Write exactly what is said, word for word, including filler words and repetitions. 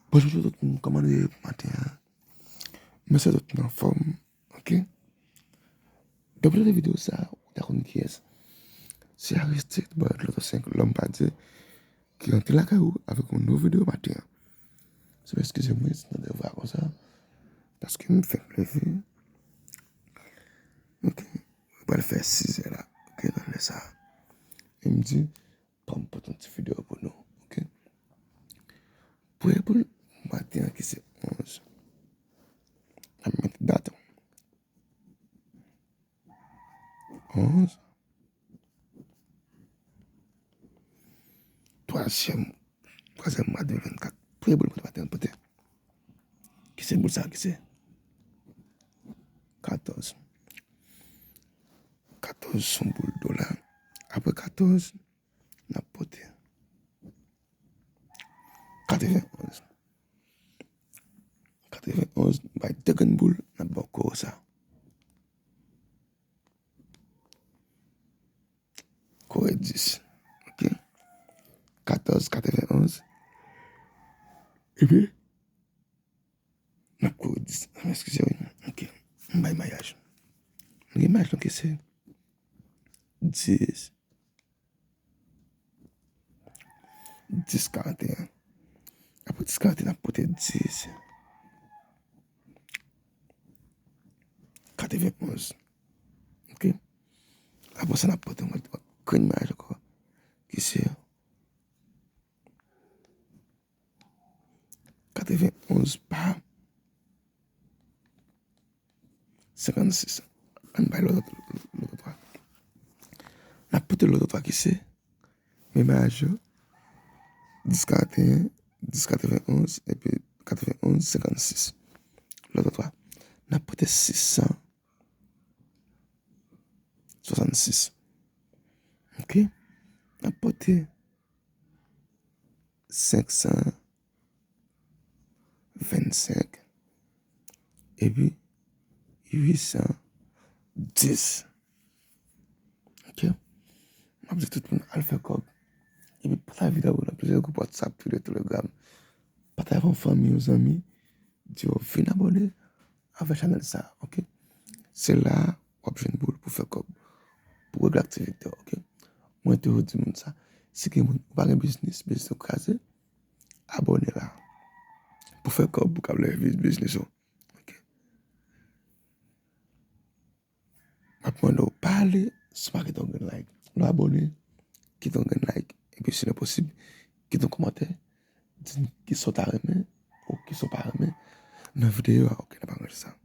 Bonjou tout moun, kòman nou ye maten an? M espere tout moun anfòm, ok? Depi w tande videyo sa, ou ta konn kiyès. Se Aristide, bòlèt Loto senk, lòm pa Dye, ki rantre lakay ou avèk yon nouvo videyo maten an. Se pa eskize mwen si nan devwa konsa, paske m fèk leve. Ok, m pral fè sizè la, ok, nan lè sa. E m di, pa m pote yon ti videyo pou nou, ok? Premye boul maten an ki se onz. N ap mete dat. Onz. Twazyèm, twazyèm mwa de mil vennkat. Premye boul maten an pote. Ki se boul sa, ki se katòz. Katòz se yon boul dola. Apre katòz, n ap pote katrevenonz. Katrevenonz, bay de grenn boul, n ap ba w kore sa. Kore dis. Ok. Katòz, katrevenonz. Epi, n ap kore dis. Eskize, wi. Ok. M bay mayaj. M gen mayaj, ok, se dis. Dis karanteyen. Apre dis karanteyen, n ap pote dis. Katrevenonz. Ok? Apre sa, n ap pote yon lòt grenn mayaj ankò. Ki se katrevenonz pa senkannsis. Ann bay lòt, lòt twa. N ap pote lòt twa ki se menm mayaj yo. Dis karanteyen, dis katrevenonz, epi katrevenonz senkannsis. Lòt twa. N ap pote sis san swasannsis. Ok? N ap pote senk san vennsenk, epi uit san dis. Ok? M ap di tout moun al fè kòb. Epi pataje videyo nan plizyè gwoup WhatsApp, Twitter, Telegram. Pataje avè yon fanmi, yon zanmi. Di yo vin abòne avè chanèl sa, ok? Se la w ap jwenn boul pou fè kòb, pou regle aktivite w, ok? Mwen toujou di moun sa, si gen moun ou pa gen biznis, biznis ou kraze, abòne la. Pou fè kòb, pou kab leve biznis ou, ok? M ap mande w pale, si w pa kite yon grenn like. Lè w abòne, kite yon grenn like. Epi si nan posib, kite yon kòmantè, di n kisa w ta renmen ou kisa w pa renmen nan videyo a, ok, n ap aranje sa.